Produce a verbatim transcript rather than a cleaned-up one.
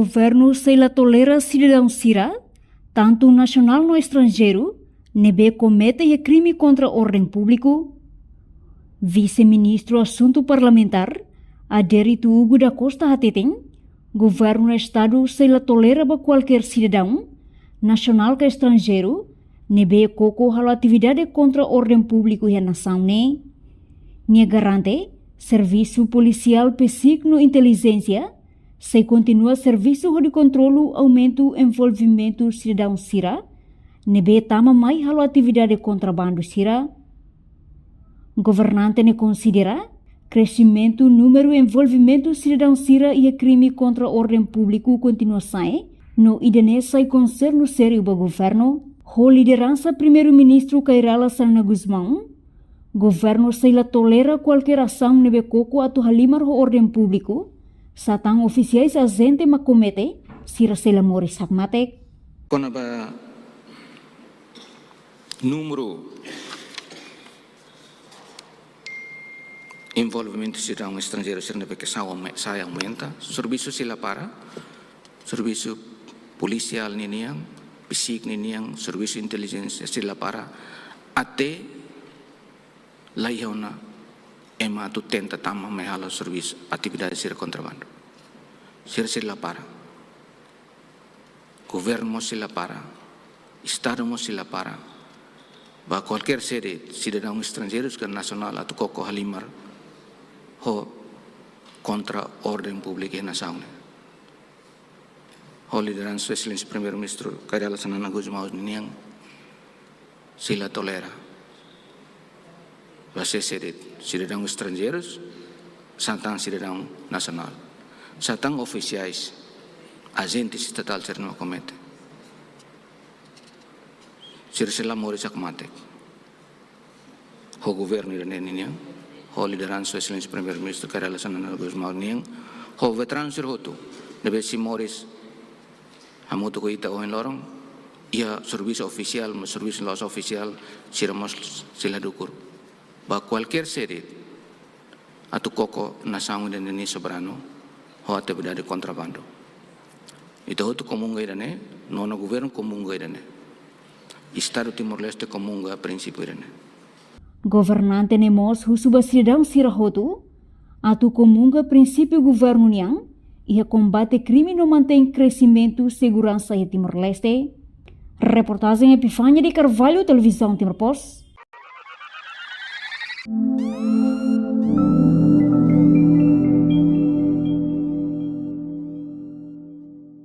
Governu sei la tolera sidadaun sira, tantu nasionál no estranjeiru, ne'ebé komete iha krime kontra orden públiku. Vise-Ministru Asuntu Parlamentár, Adérito Hugo da Costa hateten, Governu Estadu sei la tolera ba kualkér sidadaun, nasionál ka estranjeiru, ne'ebé koko halo atividade kontra orden públiku iha nasaun ne'e. Nia garante, servisu polisiál, PCIC no intelijénsia sei kontinua servisu hodi kontrolu aumentu envolvimentu sidadaun sira ne'ebé tama mai halo atividade kontrabandu sira. Governante ne'e konsidera kresimentu númeru envolvimentu sidadaun sira iha krime kontra orden públiku kontinua sa'e, no ida-ne'e sai konsernu sériu ba governu. Ho lideransa Primeiru-Ministru Kay Rala Xanana Gusmão, governu sei la tolera kualkér asaun ne'ebé koko atu halimar ho orden públiku, satán ofisiais, ajente mak komete, sira sei la moris hakmatek. Kona-ba númeru envolvimentu sidadaun estranjeiru sira ne'ebé ke sai aume-, sai aumenta, servisu sei la para, servisu polisiál ninian, PCIC ninian, servisu intelijénsia sei la para, até laiha ona ema atu tenta tama mai halo servisu, atividade sira kontrabandu. Sira sei la para. Governu mós sei la para, Estadu mós sei la para. Ba kualkér sede, sidadaun estranjeirus ka nasionál atu koko halimar ho kontra orden públiku iha nasaun ne'e. Ho lideransa Sua Exelénsia Primeiru-Ministru Kay Rala Xanana Gusmão ninian, sei la tolera. Ba sé sede, sidadaun estranjeirus, satán sidadaun nasionál, satán ofisiais, ajente estatál sira ne'ebé komete, sira sei la moris hakmatek. Ho governu ida-ne'e ninian, ho lideransa Sua Exelénsia Primeiru-Ministru Kay Rala Xanana Gusmão nian, ho veteranu sira hotu ne'ebé sei moris hamutuk ho ita ohin loron, iha servisu ofisiál, maibé servisu la'ós ofisiál, sira mós sei la dukur. Ba kualkér sede atu koko nasaun ida-ne'e nia soberanu ho atividade kontrabandu. Ita hotu komunga ida-ne'e, no ona governu komunga ida-ne'e. Estadu Timor-Leste komunga prinsípiu ida-ne'e. Governante ne'e mós husu ba sidadaun sira hotu atu komunga prinsípiu governu nian iha kombate krime no mantein kresimentu seguransa iha Timor-Leste. Reportajen Epifania de Carvalho, Televizaun Timor Post.